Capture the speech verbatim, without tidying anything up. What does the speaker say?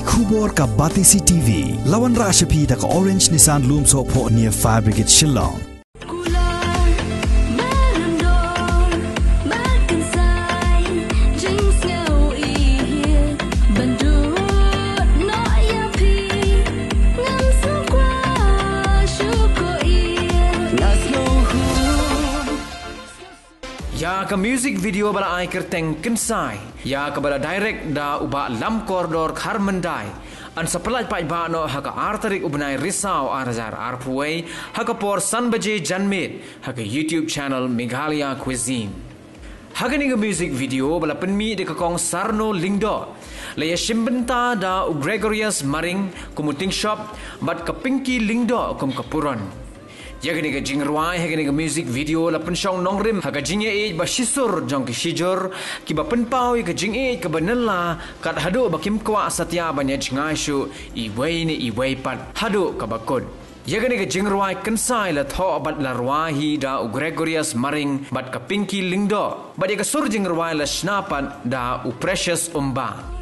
Khubor ka Batesi T V. La wanrah sha phi da ka Orange Nissan Lumsohphoh near Fire Brigade Shillong. Ïa ka music video ba la ai kyrteng Kynsai, ïa kaba la direct da u Bah Lamkordor Kharmyndai, yn sa pyllait paidbah noh ha ka ar tarik u bnai Risaw ar hajar arphew wei, ha ka por san baje janmiet, ha ka YouTube channel Meghalaya Cuisine. Ha kane ka music video ba la pynmih da ka Kong Sarno Lyngdoh, la ïashim bynta da u Gregorius Maring kum u Tingshop bad ka Pinky Lyngdoh kum ka Puron. Ïa kane ka jingrwai ha kane ka music video la pynshong nongrim ha ka jingïaieit ba shisur jong ki shijur, kiba pynpaw ïa ka jingïeit kaba nylla, kat haduh ba kim kwah satia ban ïajngai shuh iwei ne iwei pat haduh kaba kut. Ïa kane ka jingrwai Kynsai la thoh bad la rwai hi da u Gregorius Maring bad ka Pinky Lyngdoh, bad ïa ka sur jingrwai la shna pat da u Precious Umbah.